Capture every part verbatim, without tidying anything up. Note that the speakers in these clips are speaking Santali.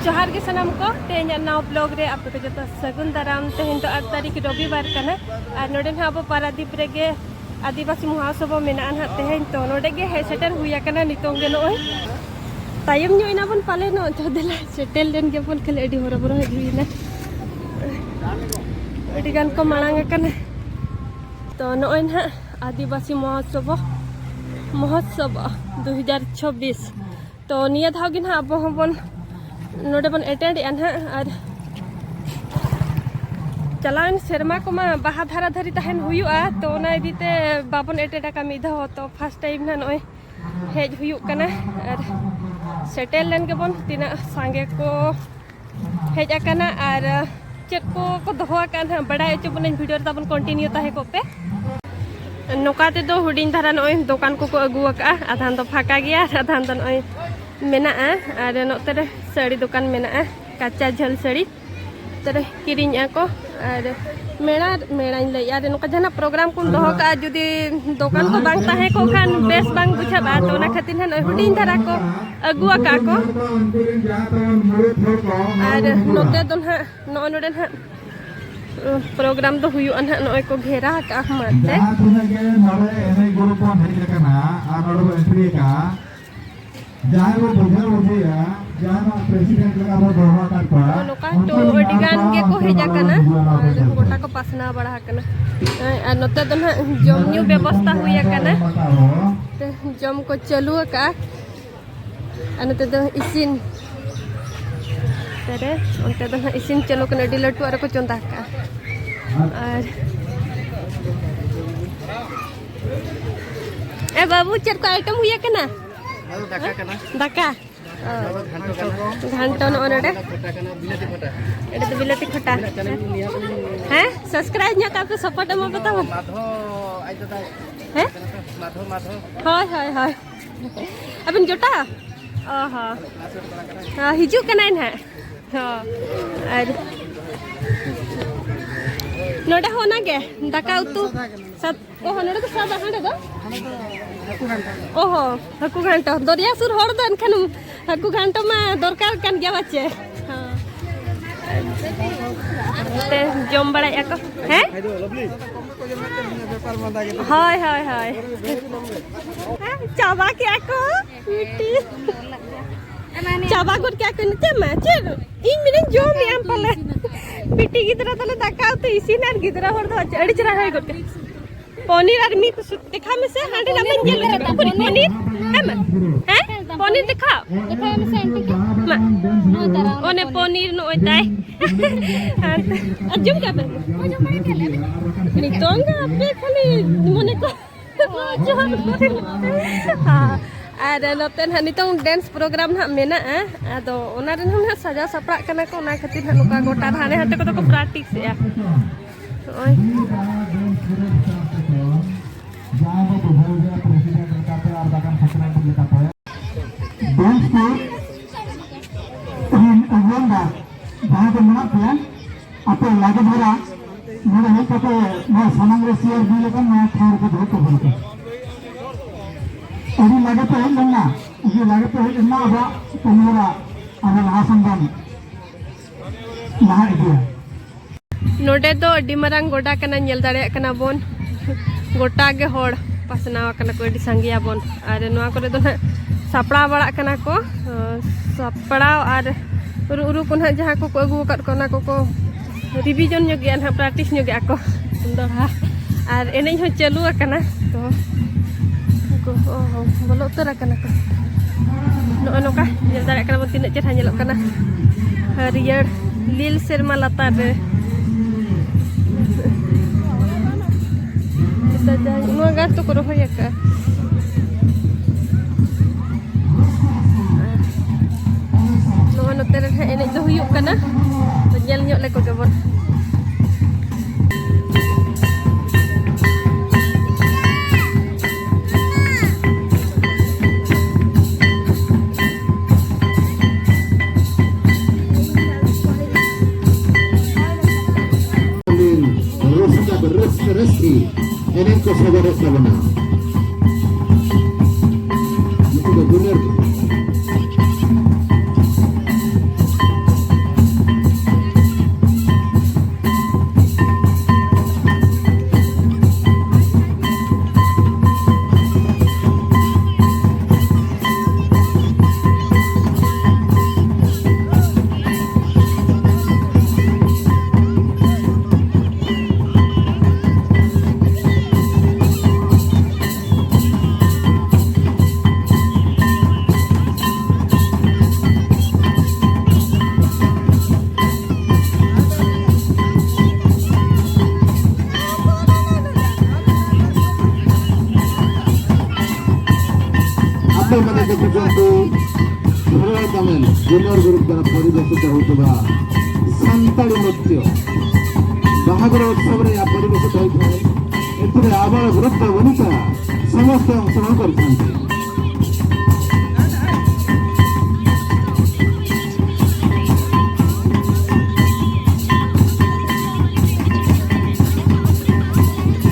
ᱡᱚᱦᱟᱨ ᱜᱮ ᱥᱟᱱᱟᱢ ᱠᱚ, ᱛᱮᱦᱮᱧᱟᱜ ᱱᱟᱣᱟ ᱵᱞᱚᱜ ᱨᱮ ᱟᱯᱮ ᱠᱚ ᱡᱚᱛᱚ ᱥᱟᱹᱜᱩᱱ ᱫᱟᱨᱟᱢ᱾ ᱛᱮᱦᱮᱧ ᱫᱚ ᱟᱴ ᱛᱟᱹᱨᱤᱠᱷ ᱨᱚᱵᱤᱵᱟᱨ ᱠᱟᱱᱟ, ᱟᱨ ᱱᱚᱰᱮ ᱱᱟᱦᱟᱜ ᱟᱵᱚ ᱯᱟᱨᱟᱫᱤᱯ ᱨᱮᱜᱮ ᱟᱹᱫᱤᱵᱟᱹᱥᱤ ᱢᱚᱦᱟᱥᱚᱵᱷᱟ ᱢᱮᱱᱟᱜᱼᱟ ᱱᱟᱦᱟᱜ ᱛᱮᱦᱮᱧ᱾ ᱛᱚ ᱱᱚᱰᱮ ᱜᱮ ᱦᱮᱡ ᱥᱮᱴᱮᱨ ᱦᱩᱭ ᱟᱠᱟᱱᱟ ᱱᱤᱛᱚᱝ ᱜᱮ᱾ ᱱᱚᱜᱼᱚᱭ ᱛᱟᱭᱚᱢ ᱧᱚᱜ ᱮᱱᱟ ᱵᱚᱱ ᱯᱟᱞᱮ ᱱᱚᱜᱼᱚᱭ, ᱛᱚ ᱫᱮᱞᱟ ᱥᱮᱴᱮᱨ ᱞᱮᱱ ᱜᱮᱵᱚᱱ, ᱠᱷᱟᱹᱞᱤ ᱟᱹᱰᱤ ᱦᱚᱨᱚᱵᱚᱨᱚ ᱦᱮᱡ ᱦᱩᱭ ᱮᱱᱟ᱾ ᱟᱹᱰᱤ ᱜᱟᱱ ᱠᱚ ᱢᱟᱲᱟᱝ ᱟᱠᱟᱱᱟ᱾ ᱛᱚ ᱱᱚᱜᱼᱚᱭ ᱱᱟᱦᱟᱜ ᱟᱹᱫᱤᱵᱟᱹᱥᱤ ᱢᱚᱦᱚᱛᱥᱚᱵᱚ, ᱢᱚᱦᱚᱛᱥᱚᱵᱚ ᱫᱩ ᱦᱟᱡᱟᱨ ᱪᱷᱚᱵᱵᱤᱥ᱾ ᱛᱚ ᱱᱤᱭᱟᱹ ᱫᱷᱟᱣ ᱜᱮ ᱱᱟᱦᱟᱜ ᱟᱵᱚ ᱦᱚᱸᱵᱚᱱ ᱱᱚᱰᱮ ᱵᱚᱱ ᱮᱴᱮᱱᱰ ᱮᱜᱼᱟ ᱱᱟᱦᱟᱜ᱾ ᱟᱨ ᱪᱟᱞᱟᱣᱮᱱ ᱥᱮᱨᱢᱟ ᱠᱚᱢᱟ ᱵᱟᱦᱟ ᱫᱷᱟᱨᱟ ᱫᱷᱟᱹᱨᱤ ᱛᱟᱦᱮᱱ ᱦᱩᱭᱩᱜᱼᱟ, ᱛᱚ ᱚᱱᱟ ᱤᱫᱤ ᱛᱮ ᱵᱟᱵᱚᱱ ᱮᱴᱮᱱᱰ ᱟᱠᱟᱫ ᱢᱤᱫ ᱫᱷᱟᱣ ᱦᱚᱸ᱾ ᱛᱚ ᱯᱷᱟᱥᱴ ᱴᱟᱭᱤᱢ ᱱᱟᱦᱟᱜ ᱱᱚᱜᱼᱚᱭ ᱦᱮᱡ ᱦᱩᱭᱩᱜ ᱠᱟᱱᱟ᱾ ᱟᱨ ᱥᱮᱴᱮᱨ ᱞᱮᱱ ᱜᱮᱵᱚᱱ, ᱛᱤᱱᱟᱹᱜ ᱥᱟᱸᱜᱮ ᱠᱚ ᱦᱮᱡ ᱟᱠᱟᱱᱟ ᱟᱨ ᱪᱮᱫ ᱠᱚ ᱠᱚ ᱫᱚᱦᱚ ᱟᱠᱟᱫ ᱱᱟᱦᱟᱜ ᱵᱟᱲᱟᱭ ᱦᱚᱪᱚ ᱵᱚᱱᱟᱹᱧ, ᱵᱷᱤᱰᱤᱭᱳ ᱨᱮ ᱛᱟᱵᱚᱱ ᱠᱚᱱᱴᱤᱱᱤᱭᱩ ᱛᱟᱦᱮᱸ ᱠᱚᱜ ᱯᱮ᱾ ᱱᱚᱝᱠᱟ ᱛᱮᱫᱚ ᱦᱩᱰᱤᱧ ᱫᱷᱟᱨᱟ ᱱᱚᱜᱼᱚᱭ ᱫᱚᱠᱟᱱ ᱠᱚᱠᱚ ᱟᱹᱜᱩ ᱟᱠᱟᱫᱼᱟ, ᱟᱫᱷᱟᱱ ᱫᱚ ᱯᱷᱟᱸᱠᱟ ᱜᱮᱭᱟ ᱟᱨ ᱟᱫᱷᱟᱱ ᱫᱚ ᱱᱚᱜᱼᱚᱭ ᱢᱮᱱᱟᱜᱼᱟ᱾ ᱟᱨ ᱱᱚᱛᱮ ᱨᱮ ᱥᱟᱹᱲᱤ ᱫᱚᱠᱟᱱ ᱢᱮᱱᱟᱜᱼᱟ, ᱠᱟᱪᱟ ᱡᱷᱟᱹᱞ ᱥᱟᱹᱲᱤ᱾ ᱱᱚᱛᱮ ᱨᱮ ᱠᱤᱨᱤᱧᱮᱫᱼᱟ ᱠᱚ᱾ ᱟᱨ ᱢᱮᱞᱟ, ᱢᱮᱞᱟᱧ ᱞᱟᱹᱭᱮᱫᱼᱟ, ᱟᱨ ᱱᱚᱝᱠᱟ ᱡᱟᱦᱟᱱᱟᱜ ᱯᱨᱳᱜᱨᱟᱢ ᱠᱚᱢ ᱫᱚᱦᱚ ᱠᱟᱜᱼᱟ, ᱡᱩᱫᱤ ᱫᱚᱠᱟᱱ ᱠᱚ ᱵᱟᱝ ᱛᱟᱦᱮᱸ ᱠᱚᱜ ᱠᱷᱟᱱ ᱵᱮᱥ ᱵᱟᱝ ᱵᱩᱡᱷᱟᱹᱜᱼᱟ᱾ ᱛᱚ ᱚᱱᱟ ᱠᱷᱟᱹᱛᱤᱨ ᱱᱟᱦᱟᱜ ᱱᱚᱜᱼᱚᱭ ᱦᱩᱰᱤᱧ ᱫᱷᱟᱨᱟ ᱠᱚ ᱟᱹᱜᱩ ᱟᱠᱟᱫᱼᱟ ᱠᱚ᱾ ᱟᱨ ᱱᱚᱛᱮ ᱫᱚ ᱱᱟᱦᱟᱜ ᱱᱚᱜᱼᱚᱭ ᱱᱚᱰᱮ ᱱᱟᱦᱟᱜ, ᱩᱸ, ᱯᱨᱳᱜᱨᱟᱢ ᱫᱚ ᱦᱩᱭᱩᱜᱼᱟ ᱱᱟᱦᱟᱜ᱾ ᱱᱚᱜᱼᱚᱭ ᱠᱚ ᱜᱷᱮᱨᱟ ᱟᱠᱟᱫᱼᱟ ᱢᱟᱴᱷ ᱨᱮ᱾ ᱡᱟᱦᱟᱸ ᱛᱤᱱᱟᱹᱜ ᱜᱮ ᱱᱚᱰᱮ ᱮᱱᱮᱡ ᱜᱩᱨᱩ ᱵᱚᱱ ᱦᱮᱡ ᱟᱠᱟᱱᱟ ᱟᱨ ᱱᱚᱰᱮ ᱵᱚᱱ ᱮᱱᱴᱨᱤ ᱟᱠᱟᱫᱼᱟ, ᱡᱟᱦᱟᱸᱭ ᱵᱚᱱ ᱵᱩᱡᱷᱟᱹᱣ ᱵᱩᱡᱷᱟᱹᱣᱮᱫᱼᱟ, ᱡᱟᱦᱟᱸᱭ ᱱᱚᱣᱟ ᱯᱨᱮᱥᱤᱰᱮᱱᱴ ᱞᱮᱠᱟ ᱵᱚᱱ ᱫᱚᱦᱚ ᱟᱠᱟᱫ ᱠᱚᱣᱟ, ᱱᱚᱜᱼᱚ ᱱᱚᱝᱠᱟ ᱩᱱᱠᱩ ᱛᱚ ᱞᱮᱠᱟ ᱟᱹᱰᱤ ᱜᱟᱱ ᱠᱚ ᱜᱮᱠᱚ ᱦᱮᱡ ᱟᱠᱟᱱᱟ᱾ ᱦᱤᱡᱩᱜᱼᱟ ᱱᱚᱣᱟ ᱟᱨ ᱯᱨᱮᱥᱤᱰᱮᱱᱴ ᱜᱚᱴᱟ ᱨᱮ᱾ ᱠᱚ ᱯᱟᱥᱱᱟᱣ ᱵᱟᱲᱟ ᱟᱠᱟᱱᱟ᱾ ᱟᱨ ᱱᱚᱛᱮ ᱫᱚ ᱱᱟᱦᱟᱜ ᱡᱚᱢ ᱧᱩ ᱵᱮᱵᱚᱥᱛᱟ ᱦᱩᱭ ᱟᱠᱟᱱᱟ᱾ ᱛᱮ ᱡᱚᱢ ᱠᱚ ᱪᱟᱹᱞᱩ ᱟᱠᱟᱫᱼᱟ᱾ ᱟᱨ ᱱᱚᱛᱮ ᱫᱚ ᱤᱥᱤᱱ᱾ ᱱᱚᱛᱮ ᱨᱮ, ᱚᱱᱛᱮ ᱫᱚ ᱱᱟᱦᱟᱜ ᱤᱥᱤᱱ ᱪᱟᱹᱞᱩ ᱠᱟᱱᱟ, ᱟᱹᱰᱤ ᱞᱟᱹᱴᱩᱣᱟᱜ ᱨᱮᱠᱚ ᱪᱚᱸᱫᱟ ᱟᱠᱟᱫᱼᱟ᱾ ᱟᱨ, ᱮ ᱵᱟᱹᱵᱩ, ᱪᱮᱫ ᱠᱚ ᱟᱭᱴᱮᱢ ᱦᱩᱭ ᱟᱠᱟᱱᱟ? ᱚᱱᱟ ᱫᱚ ᱫᱟᱠᱟ ᱠᱟᱱᱟ᱾ ᱫᱟᱠᱟ? ᱚ᱾ ᱚᱱᱟ ᱫᱚ ᱜᱷᱟᱱᱴᱚ ᱠᱟᱱᱟ᱾ ᱜᱷᱟᱱᱴᱚ ᱱᱚᱜᱼᱚ ᱱᱚᱰᱮ᱾ ᱚᱱᱟ ᱫᱚ ᱠᱷᱚᱴᱟ ᱠᱟᱱᱟ, ᱵᱤᱞᱟᱹᱛᱤ ᱠᱷᱚᱴᱟ᱾ ᱚᱸᱰᱮ ᱫᱚ ᱵᱤᱞᱟᱹᱛᱤ ᱠᱷᱚᱴᱟ᱾ ᱟᱹᱞᱤᱧ ᱱᱤᱭᱟᱹ ᱠᱚᱞᱤᱧ ᱦᱮᱸ? Subscribe ᱧᱚᱜ ᱠᱟᱜ ᱯᱮ, support ᱮᱢᱟ ᱯᱮ ᱛᱟᱵᱚᱱ᱾ ᱢᱟᱫᱷᱚ, ᱟᱡ ᱫᱟᱫᱟ᱾ ᱦᱮᱸ? ᱢᱟᱫᱷᱚ, ᱢᱟᱫᱷᱚ᱾ ᱦᱳᱭ, ᱦᱳᱭ, ᱦᱳᱭ᱾ ᱟᱹᱵᱤᱱ ᱡᱚᱴᱟ? ᱚ ᱦᱚᱸ᱾ ᱦᱚᱸ, ᱦᱤᱡᱩᱜ ᱠᱟᱱᱟᱭ ᱱᱟᱦᱟᱜ᱾ ᱦᱚᱸ᱾ ᱟᱨ ᱱᱚᱰᱮ ᱦᱚᱸ ᱚᱱᱟᱜᱮ, ᱫᱟᱠᱟ ᱩᱛᱩ᱾ ᱥᱟᱫ-, ᱚ ᱦᱚᱸ, ᱱᱚᱰᱮ ᱫᱚ ᱥᱟᱫᱟ, ᱦᱟᱸᱰᱮ ᱫᱚ? ᱚ ᱦᱚᱸ, ᱦᱟᱹᱠᱩ ᱜᱷᱟᱱᱴᱚ᱾ ᱫᱚᱨᱭᱟ ᱥᱩᱨ ᱦᱚᱲ ᱫᱚ ᱮᱱᱠᱷᱟᱱ ᱦᱟᱹᱠᱩ ᱜᱷᱟᱱᱴᱚ ᱢᱟ ᱫᱚᱨᱠᱟᱨ ᱠᱟᱱ ᱜᱮᱭᱟ ᱵᱟᱪᱮ? ᱛᱮ ᱡᱚᱢ ᱵᱟᱲᱟᱭᱮᱫᱼᱟ ᱠᱚ᱾ ᱦᱮᱸ? ᱦᱳᱭ, ᱦᱳᱭ, ᱦᱳᱭ᱾ ᱦᱮᱸ, ᱪᱟᱵᱟ ᱠᱮᱜᱼᱟ ᱠᱚ ᱢᱤᱫᱴᱤᱡ᱾ ᱪᱟᱵᱟ ᱜᱚᱫ ᱠᱮᱜᱼᱟ ᱠᱚ ᱱᱤᱛᱚᱜ ᱢᱟ᱾ ᱪᱮᱫ? ᱤᱧ ᱢᱮᱱᱟᱹᱧ ᱡᱚᱢᱮᱜ ᱟᱢ ᱯᱟᱞᱮ᱾ ᱵᱤᱴᱤ ᱜᱤᱫᱽᱨᱟᱹ ᱛᱟᱞᱮ ᱫᱟᱠᱟ ᱩᱛᱩ ᱤᱥᱤᱱ ᱟᱨ ᱜᱤᱫᱽᱨᱟᱹ ᱦᱚᱲ ᱫᱚ ᱟᱹᱰᱤ ᱪᱮᱦᱨᱟ ᱦᱩᱭ ᱜᱚᱫ ᱠᱟᱱᱟ᱾ ᱯᱚᱱᱤᱨ ᱟᱨ ᱢᱤᱫ ᱠᱩᱥᱩ ᱫᱮᱠᱷᱟᱣ ᱢᱮᱥᱮ, ᱦᱟᱸᱰᱮ ᱱᱟᱜ ᱢᱟᱧ ᱧᱮᱞ ᱠᱟᱫᱟ᱾ ᱯᱚᱱᱤᱨ, ᱯᱚᱱᱤᱨ, ᱦᱮᱸ ᱢᱟ? ᱦᱮᱸ, ᱯᱚᱱᱤᱨ ᱫᱮᱠᱷᱟᱣ᱾ ᱫᱮᱠᱷᱟᱣ ᱢᱮᱥᱮ ᱟᱱᱴᱤ ᱠᱚ᱾ ᱢᱟ᱾ ᱱᱚᱜᱼᱚᱭ ᱛᱟᱨᱟ ᱚᱱᱮ ᱯᱚᱱᱤᱨ᱾ ᱯᱚᱱᱤᱨ ᱱᱚᱜᱼᱚᱭ ᱛᱟᱭ᱾ ᱟᱨ ᱟᱸᱡᱚᱢ ᱠᱟᱜ ᱵᱮᱱ? ᱱᱤᱛᱚᱝ ᱫᱚ ᱟᱯᱮ ᱠᱷᱟᱹᱞᱤ ᱢᱚᱱᱮ ᱠᱚ ᱦᱮᱸ᱾ ᱟᱨ ᱱᱚᱛᱮ ᱱᱟᱦᱟᱜ ᱱᱤᱛᱚᱝ dance program ᱱᱟᱦᱟᱜ ᱢᱮᱱᱟᱜᱼᱟ, ᱟᱫᱚ ᱚᱱᱟ ᱨᱮ ᱱᱟᱦᱟᱜ ᱥᱟᱡᱟᱣ ᱥᱟᱯᱲᱟᱜ ᱠᱟᱱᱟ ᱠᱚ, ᱚᱱᱟ ᱠᱷᱟᱹᱛᱤᱨ ᱱᱟᱦᱟᱜ ᱱᱚᱝᱠᱟ ᱜᱚᱴᱟ ᱦᱟᱱᱮ ᱦᱟᱱᱛᱮ ᱠᱚᱫᱚ ᱠᱚ practice ᱮᱜᱼᱟ᱾ ᱱᱚᱜᱼᱚᱭ᱾ ᱡᱟᱦᱟᱸᱭ ᱫᱚ ᱵᱩᱡᱷᱟᱹᱣ ᱜᱮᱭᱟ president ᱞᱮᱠᱟᱛᱮ ᱟᱨ ᱵᱟᱠᱷᱟᱱ secretary ᱞᱮᱠᱟᱛᱮ᱾ Dance ᱠᱚ ᱤᱧ ᱟᱸᱡᱚᱢ ᱫᱟ, ᱡᱟᱦᱟᱸᱭ ᱠᱚ ᱢᱮᱱᱟᱜ ᱯᱮᱭᱟ, ᱟᱯᱮ ᱞᱟᱜᱮ ᱫᱷᱟᱨᱟ ᱱᱚᱰᱮ ᱦᱮᱡ ᱠᱟᱛᱮ ᱱᱚᱣᱟ ᱥᱟᱢᱟᱝ ᱨᱮ chair ᱵᱤ ᱞᱮᱠᱷᱟᱱ ᱱᱚᱣᱟ ᱴᱷᱟᱶ ᱨᱮᱯᱮ ᱫᱩᱲᱩᱵ ᱛᱟᱵᱚᱱ ᱯᱮ᱾ ᱟᱹᱰᱤ ᱞᱟᱜᱮ ᱯᱮ ᱦᱮᱡ ᱞᱮᱱᱟ, ᱟᱹᱰᱤ ᱞᱟᱜᱮ ᱯᱮ ᱦᱮᱡ ᱞᱮᱱᱟ, ᱟᱵᱚᱣᱟᱜ ᱠᱟᱹᱢᱤᱦᱚᱨᱟ ᱟᱵᱚ ᱞᱟᱦᱟ ᱥᱮᱱ ᱵᱚᱱ ᱞᱟᱦᱟ ᱤᱫᱤᱭᱟ᱾ ᱱᱚᱰᱮ ᱫᱚ ᱟᱹᱰᱤ ᱢᱟᱨᱟᱝ ᱜᱚᱰᱟ ᱠᱟᱱᱟ, ᱧᱮᱞ ᱫᱟᱲᱮᱭᱟᱜ ᱠᱟᱱᱟ ᱵᱚᱱ᱾ ᱜᱚᱴᱟ ᱜᱮ ᱦᱚᱲ ᱯᱟᱥᱱᱟᱣ ᱟᱠᱟᱱᱟ ᱠᱚ, ᱟᱹᱰᱤ ᱥᱟᱸᱜᱮᱭᱟᱵᱚᱱ᱾ ᱟᱨ ᱱᱚᱣᱟ ᱠᱚᱨᱮ ᱫᱚ ᱱᱟᱦᱟᱜ ᱥᱟᱯᱲᱟᱣ ᱵᱟᱲᱟᱜ ᱠᱟᱱᱟ ᱠᱚ, ᱥᱟᱯᱲᱟᱣ ᱟᱨ ᱨᱩ ᱨᱩ ᱠᱚ ᱱᱟᱦᱟᱜ ᱡᱟᱦᱟᱸ ᱠᱚᱠᱚ ᱟᱹᱜᱩ ᱟᱠᱟᱫ ᱠᱚ, ᱚᱱᱟ ᱠᱚᱠᱚ revision ᱧᱚᱜ ᱜᱮᱭᱟ ᱱᱟᱦᱟᱜ, practice ᱧᱚᱜ ᱜᱮᱭᱟ ᱠᱚ ᱫᱚᱦᱲᱟ᱾ ᱟᱨ ᱮᱱᱮᱡ ᱦᱚᱸ ᱪᱟᱹᱞᱩ ᱟᱠᱟᱱᱟ᱾ ᱛᱚ ᱩᱱᱠᱩ, ᱚ ᱦᱚᱸ, ᱵᱚᱞᱚ ᱩᱛᱟᱹᱨ ᱟᱠᱟᱱᱟ ᱠᱚ᱾ ᱱᱚᱜᱼᱚᱭ ᱱᱚᱝᱠᱟ ᱧᱮᱞ ᱫᱟᱲᱮᱭᱟᱜ ᱠᱟᱱᱟ ᱵᱚᱱ, ᱛᱤᱱᱟᱹᱜ ᱪᱮᱦᱨᱟ ᱧᱮᱞᱚᱜ ᱠᱟᱱᱟ ᱦᱟᱹᱨᱭᱟᱹᱲ ᱞᱤᱞ ᱥᱮᱨᱢᱟ ᱞᱟᱛᱟᱨ ᱨᱮ᱾ ᱱᱚᱣᱟ ᱜᱟᱨ ᱫᱚᱠᱚ ᱨᱚᱦᱚᱭ ᱟᱠᱟᱫᱼᱟ᱾ ᱱᱚᱜᱼᱚᱭ ᱱᱚᱛᱮ ᱨᱮ ᱱᱟᱦᱟᱜ ᱮᱱᱮᱡ ᱫᱚ ᱦᱩᱭᱩᱜ ᱠᱟᱱᱟ, ᱛᱚ ᱧᱮᱞ ᱧᱚᱜ ᱞᱮᱠᱚ ᱜᱮᱵᱚᱱ᱾ ᱨᱟᱹᱥᱠᱟᱹ, ᱨᱟᱹᱥᱠᱟᱹ, ᱨᱟᱹᱥᱠᱟᱹ ᱮᱱᱮᱡ ᱠᱚ ᱥᱚᱫᱚᱨᱮᱫ ᱛᱟᱵᱚᱱᱟ᱾ ᱱᱩᱠᱩ ᱫᱚ ᱜᱩᱱᱟᱹᱨ᱾ ଜୁନିୟର ଗ୍ରୁପ ଦ୍ୱାରା ପରିବେଷିତ ହେଉଥିବା ସାନ୍ତାଳୀ ନୃତ୍ୟ ବାହାଘର ଉତ୍ସବରେ ଏହା ପରିବେଷିତ ହୋଇଥାଏ। ଏଥିରେ ଆବାଳ ବୃଦ୍ଧ ବନିତା ସମସ୍ତେ ଅଂଶଗ୍ରହଣ କରିଥାନ୍ତି।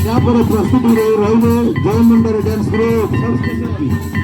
ଏହାପରେ ପ୍ରସ୍ତୁତି ରହି-, ରହିବେ ଜୟମୁଣ୍ଡାର ଡ୍ୟାନ୍ସ ଗ୍ରୁପ ସବ୍ ଷ୍ଟେସନ।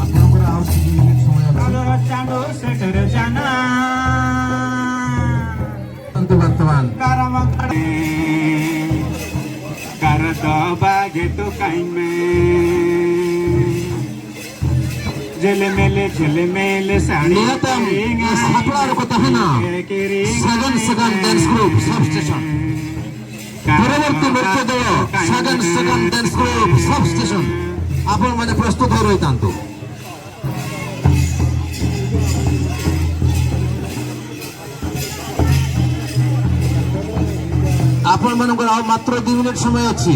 ᱟᱥᱟᱲ ᱵᱚᱸᱜᱟ ᱟᱨ ᱠᱤᱪᱷᱩ ᱫᱤᱱ ᱥᱚᱢᱚᱭ ᱟᱯᱮ᱾ ᱪᱟᱸᱫᱚ ᱥᱮᱴᱮᱨ ᱡᱟᱱᱟ᱾ ᱚᱱᱛᱮ ᱵᱚᱨᱛᱚᱢᱟᱱ᱾ ᱠᱟᱨᱟᱢ ᱟᱠᱷᱲᱟ᱾ ᱠᱟᱨ ᱫᱚ ᱵᱟᱜᱮ ᱛᱚ ᱠᱟᱹᱧ ᱢᱮ᱾ ᱡᱷᱮᱞᱮᱢᱮᱞᱮ, ᱡᱷᱮᱞᱮᱢᱮᱞᱮ ᱥᱟᱹᱲᱤ ᱱᱤᱭᱟᱹ ᱛᱟᱭᱚᱢ ᱠᱤᱨᱤᱧ ᱥᱟᱯᱲᱟᱣ ᱨᱮᱠᱚ ᱛᱟᱦᱮᱱᱟ ᱠᱤᱨᱤᱧ ᱥᱟᱜᱟᱱ ᱥᱟᱜᱟᱱ ᱰᱮᱱᱥ ᱜᱨᱩᱯ ᱥᱟᱵ ᱥᱴᱮᱥᱚᱱ᱾ ᱯᱚᱨᱚᱵᱚᱨᱛᱤ ᱱᱨᱛᱚ ᱫᱚ ᱥᱟᱜᱟᱱ ᱥᱟᱜᱟᱱ ᱰᱮᱱᱥ ᱜᱨᱩᱯ ᱥᱟᱵ ᱥᱴᱮᱥᱚᱱ᱾ ଆପଣ ମାନେ ପ୍ରସ୍ତୁତ ହୋଇ ରହିଥାନ୍ତୁ। ଆପଣମାନଙ୍କର ଆଉ ମାତ୍ର ଦୁଇ ମିନିଟ୍ ସମୟ ଅଛି।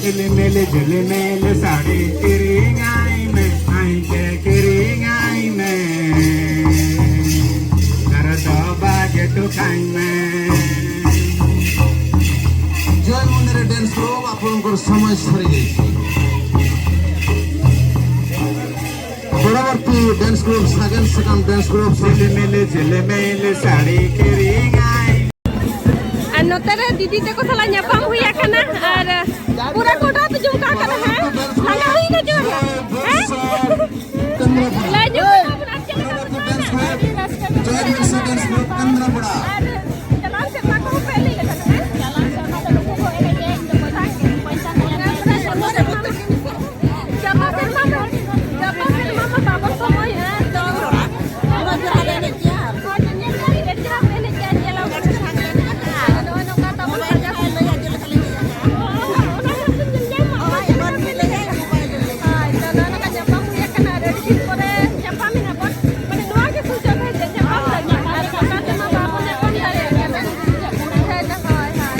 ঝিলিমিলি ঝিলিমিলি শাড়ি কিরিং আই মে, আই কে কিরিং আই মে, তার দবা গেটু খাই মে। জয় মন্দির ଡ୍ୟାନ୍ସ ଗ୍ରୁପ୍, ଆପଣଙ୍କର ସମୟ ସରିଯାଇଛି। ପରବର୍ତ୍ତୀ dance group Sagen Sakam dance group. ঝিলিমিলি ঝিলিমিলি শাড়ি কিরিং আই। ᱟᱨ ᱱᱚᱛᱮ ᱨᱮ ᱫᱤᱫᱤ ᱛᱟᱠᱚ ᱥᱟᱞᱟᱜ ᱧᱟᱯᱟᱢ ᱦᱩᱭ ᱟᱠᱟᱱᱟ ᱟᱨ ᱯᱩᱨᱟᱹ ᱜᱚᱰᱟ ᱯᱮ ᱡᱚᱢ ᱠᱟᱜ ᱠᱟᱱᱟ, ᱦᱮᱸ? ᱞᱟᱸᱜᱟ ᱦᱩᱭ ᱱᱟ ᱡᱳᱨ, ᱦᱮᱸ? ᱞᱟᱹᱭ ᱧᱚᱜ ᱟᱵᱚᱱ ᱟᱨ ᱪᱮᱫ ᱞᱮᱠᱟ ᱯᱮ ᱢᱟᱱᱟᱣ ᱠᱮᱫᱟ? ᱟᱹᱰᱤ ᱨᱟᱹᱥᱠᱟᱹ ᱜᱮ ᱢᱟᱱᱟᱣ ᱠᱮᱫᱟ᱾ ᱟᱨ ᱪᱟᱞᱟᱣ ᱥᱮᱨᱢᱟ ᱠᱚᱦᱚᱸ ᱯᱮ ᱮᱱᱮᱡ ᱟᱠᱟᱫᱟ, ᱦᱮᱸ? ᱪᱟᱞᱟᱣ ᱥᱮᱨᱢᱟ ᱫᱚ ᱱᱩᱠᱩ ᱠᱚ ᱮᱱᱮᱡ ᱮᱫ ᱫᱚ ᱵᱟᱝ, ᱯᱚᱭᱥᱟ ᱠᱚ ᱧᱟᱢ ᱠᱮᱫᱟ, ᱥᱚᱢᱚᱭ ᱨᱮ ᱵᱚᱛᱚᱨ ᱜᱮ ᱢᱮᱱᱟᱜᱼᱟ᱾ ᱡᱚᱛᱚ ᱥᱮᱨᱢᱟ ᱫᱚ, ᱡᱚᱛᱚ ᱥᱮᱨᱢᱟ ᱢᱟ ᱵᱟᱵᱚᱱ ᱥᱚᱢᱚᱭᱚᱜᱼᱟ, ᱛᱚ ᱦᱳᱭ, ᱧᱮᱞ ᱧᱮᱞ ᱛᱮ ᱟᱹᱰᱤ ᱪᱮᱦᱨᱟ ᱯᱮ ᱮᱱᱮᱡ ᱠᱮᱜᱼᱟ, ᱧᱮᱞ ᱟᱵᱚᱱ᱾ ᱟᱫᱚ ᱱᱚᱜᱼᱚᱭ ᱱᱚᱝᱠᱟ ᱛᱟᱵᱚᱱ ᱥᱟᱡᱟᱣ᱾ ᱦᱳᱭ, ᱚᱱᱟ ᱜᱮ ᱧᱮᱞ ᱧᱟᱢᱚᱜᱼᱟ, ᱪᱮᱫ ᱞᱮᱠᱟ ᱯᱮ ᱮᱱᱮᱡ ᱠᱟᱱᱟ᱾ ᱦᱳᱭ, ᱛᱚ ᱱᱚᱜᱼᱚᱭ ᱱᱚᱝᱠᱟ ᱧᱟᱯᱟᱢ ᱦᱩᱭ ᱟᱠᱟᱱᱟ, ᱟᱨ ᱟᱹᱰᱤ ᱫᱤᱱ ᱯᱚᱨᱮ ᱧᱟᱯᱟᱢ ᱮᱱᱟ ᱵᱚᱱ᱾ ᱢᱟᱱᱮ ᱱᱚᱣᱟ ᱜᱮ ᱥᱩᱡᱳᱜᱽ ᱨᱮ ᱧᱟᱯᱟᱢ ᱞᱟᱹᱜᱤᱫ, ᱟᱨ ᱚᱱᱠᱟ ᱛᱮᱢᱟ ᱵᱟᱵᱚᱱ ᱧᱟᱯᱟᱢ ᱫᱟᱲᱮᱭᱟᱜ ᱠᱟᱱᱟ᱾ ᱦᱳᱭ, ᱦᱳᱭ᱾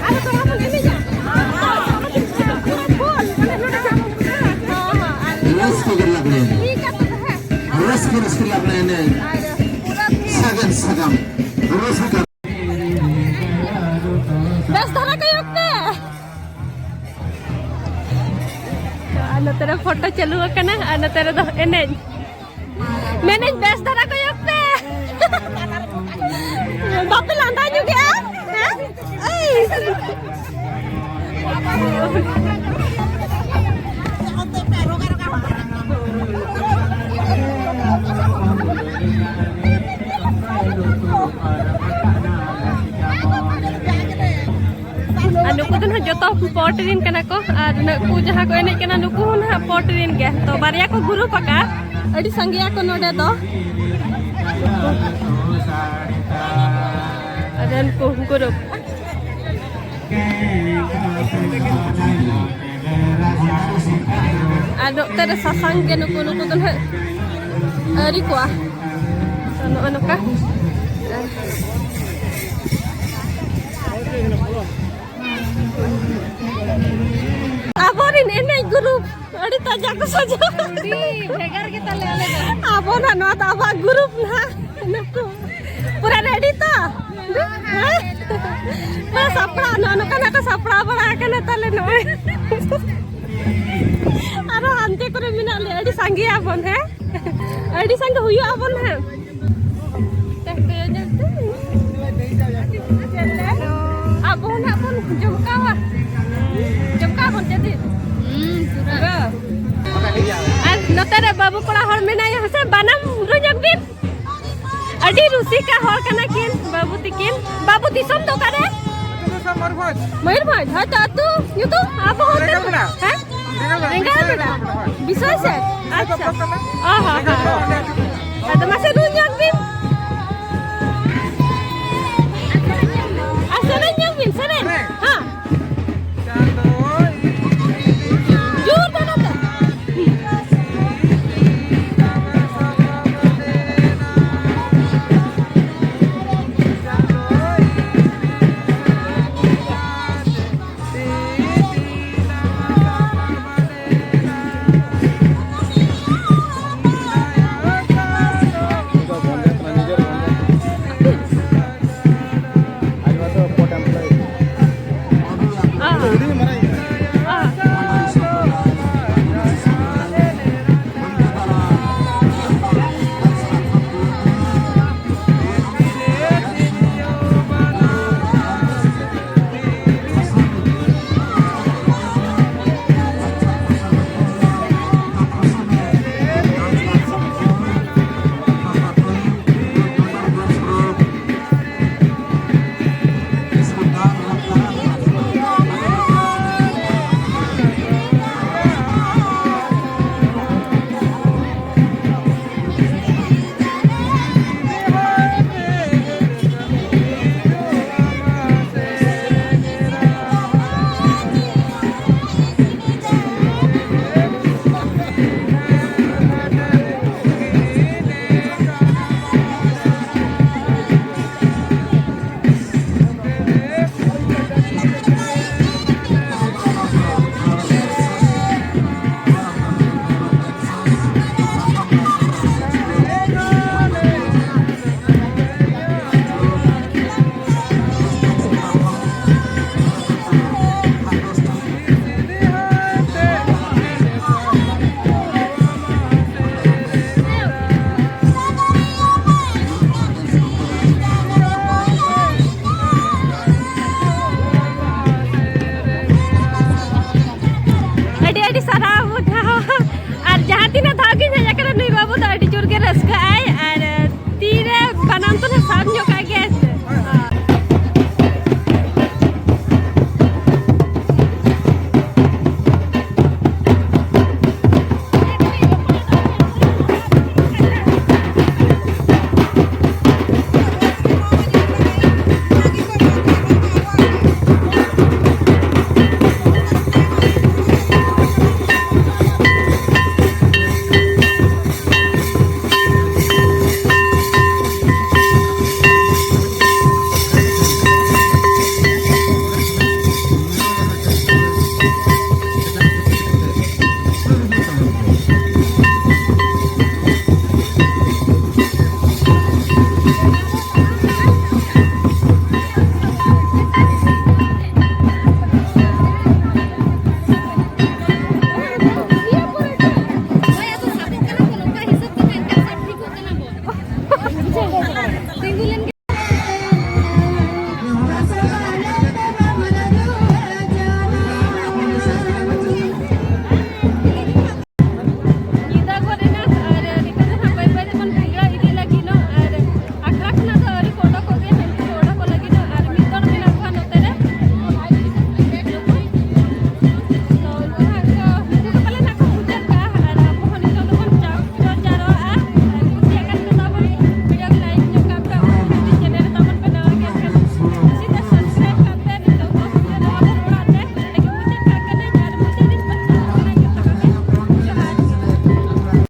ᱟᱨ ᱛᱷᱚᱲᱟ ᱵᱚᱱ ᱮᱱᱮᱡᱟ᱾ ᱯᱩᱨᱟᱹ ᱯᱷᱩᱞ, ᱢᱟᱱᱮ ᱱᱚᱰᱮ ᱦᱚᱸ, ᱦᱚᱸ, ᱟᱨ ᱨᱟᱹᱥᱠᱟᱹ ᱜᱮ ᱞᱟᱜᱽᱲᱮ ᱮᱱᱮᱡ᱾ ᱴᱷᱤᱠ ᱟᱪᱷᱮ, ᱦᱮᱸ᱾ ᱨᱟᱹᱥᱠᱟᱹ, ᱨᱟᱹᱥᱠᱟᱹ ᱞᱟᱜᱽᱲᱮ ᱮᱱᱮᱡ᱾ ᱟᱨ ᱯᱩᱨᱟᱹ ᱯᱷᱩᱞ᱾ ᱥᱟᱜᱮᱱ ᱥᱟᱠᱟᱢ᱾ ᱨᱟᱹᱥᱠᱟᱹ᱾ ᱵᱮᱥ ᱫᱷᱟᱨᱟ ᱠᱚᱭᱚᱜ ᱯᱮ᱾ ᱟᱨ ᱱᱚᱛᱮ ᱨᱮ ᱯᱷᱳᱴᱳ ᱪᱟᱹᱞᱩ ᱟᱠᱟᱱᱟ ᱟᱨ ᱱᱚᱛᱮ ᱨᱮᱫᱚ ᱮᱱᱮᱡ᱾ ᱢᱮᱱᱮᱫ ᱵᱮᱥ ᱫᱷᱟᱨᱟ ᱠᱚᱭᱚᱜ ᱯᱮ᱾ ᱵᱟᱯᱮ ᱞᱟᱸᱫᱟ ᱧᱚᱜᱮᱜᱼᱟ? ᱦᱮᱸ? ᱟᱹᱭ᱾ ᱟᱨ ᱱᱩᱠᱩ ᱫᱚ ᱱᱟᱦᱟᱜ ᱡᱚᱛᱚ ᱯᱚᱴ ᱨᱮᱱ ᱠᱟᱱᱟ ᱠᱚ, ᱟᱨ ᱱᱩᱠᱩ ᱡᱟᱦᱟᱸ ᱠᱚ ᱮᱱᱮᱡ ᱠᱟᱱᱟ, ᱱᱩᱠᱩ ᱦᱚᱸ ᱱᱟᱦᱟᱜ ᱯᱚᱴ ᱨᱮᱱ ᱜᱮ᱾ ᱛᱚ, ᱵᱟᱨᱭᱟ ᱠᱚ ᱜᱨᱩᱯ ᱟᱠᱟᱫ, ᱟᱹᱰᱤ ᱥᱟᱸᱜᱮᱭᱟ ᱠᱚ ᱱᱚᱰᱮ ᱫᱚ᱾ ᱟᱨ ᱱᱩᱠᱩ ᱜᱨᱩᱯ᱾ ᱟᱨ ᱱᱚᱛᱮ ᱨᱮ ᱥᱟᱥᱟᱝ ᱜᱮ ᱱᱩᱠᱩ, ᱱᱩᱠᱩ ᱫᱚ ᱱᱟᱦᱟᱜ ᱟᱹᱣᱨᱤ ᱠᱚᱣᱟ᱾ ᱛᱚ, ᱱᱚᱜᱼᱚ ᱱᱚᱝᱠᱟ᱾ ᱟᱹᱰᱤ ᱵᱷᱮᱜᱟᱨ ᱜᱮ ᱛᱟᱞᱮ ᱟᱞᱮ ᱫᱚ᱾ ᱟᱵᱚ ᱱᱟᱜ ᱱᱚᱣᱟ ᱫᱚ ᱟᱵᱚᱣᱟᱜ ᱜᱨᱩᱯ ᱱᱟᱜ᱾ ᱱᱩᱠᱩ ᱯᱩᱨᱟᱹ ᱨᱮᱰᱤ ᱛᱚ? ᱦᱮᱸ? ᱯᱩᱨᱟᱹ ᱥᱟᱯᱲᱟᱣ, ᱱᱚᱜᱼᱚ ᱱᱚᱝᱠᱟ ᱱᱟᱜ ᱠᱚ ᱥᱟᱯᱲᱟᱣ ᱵᱟᱲᱟ ᱟᱠᱟᱱᱟ ᱛᱟᱞᱮ ᱱᱚᱜᱼᱚᱭ᱾ ᱟᱨᱚ ᱦᱟᱱᱛᱮ ᱠᱚᱨᱮ ᱢᱮᱱᱟᱜ ᱞᱮᱭᱟ, ᱟᱹᱰᱤ ᱥᱟᱸᱜᱮ ᱟᱵᱚᱱ, ᱦᱮᱸ? ᱟᱹᱰᱤ ᱥᱟᱸᱜᱮ ᱦᱩᱭᱩᱜ ᱟᱵᱚᱱ ᱦᱟᱸᱜ᱾ ᱟᱵᱚ ᱱᱟᱜ ᱵᱚᱱ ᱡᱚᱢᱠᱟᱣᱟ᱾ ᱡᱚᱢᱠᱟᱣ ᱵᱚᱱ ᱡᱟᱹᱫᱤ᱾ ᱦᱩᱸ, ᱯᱩᱨᱟᱹ᱾ ᱟᱨ ᱱᱚᱛᱮ ᱨᱮ ᱵᱟᱹᱵᱩ ᱠᱚᱲᱟ ᱦᱚᱲ ᱢᱮᱱᱟᱭᱟ, ᱦᱮᱸᱥᱮ, ᱵᱟᱱᱟᱢ ᱨᱩ ᱧᱚᱜ ᱵᱤᱱ᱾ ᱟᱹᱰᱤ ᱨᱩᱥᱤᱠᱟ ᱦᱚᱲ ᱠᱟᱱᱟ ᱠᱤᱱ ᱵᱟᱹᱵᱩ ᱛᱤᱠᱤᱱ᱾ ᱵᱟᱹᱵᱩ, ᱫᱤᱥᱚᱢ ᱫᱚ ᱚᱠᱟᱨᱮ? ᱢᱚᱭᱩᱨᱵᱷᱚᱸᱡᱽ᱾ ᱦᱳᱭᱛᱚ, ᱟᱹᱛᱩ ᱧᱩᱛᱩᱢ? ᱟᱵᱚ ᱦᱚᱸ ᱨᱮᱸᱜᱟᱞ ᱵᱮᱲᱟ᱾ ᱦᱮᱸ? ᱨᱮᱸᱜᱟᱞ ᱵᱮᱲᱟ᱾ ᱵᱤᱥᱚᱭ ᱥᱮ? ᱟᱪᱪᱷᱟ᱾ ᱚ ᱦᱚᱸ, ᱦᱚᱸ᱾ ᱟᱫᱚ ᱢᱟᱥᱮ ᱨᱩ ᱧᱚᱜ ᱵᱤᱱ᱾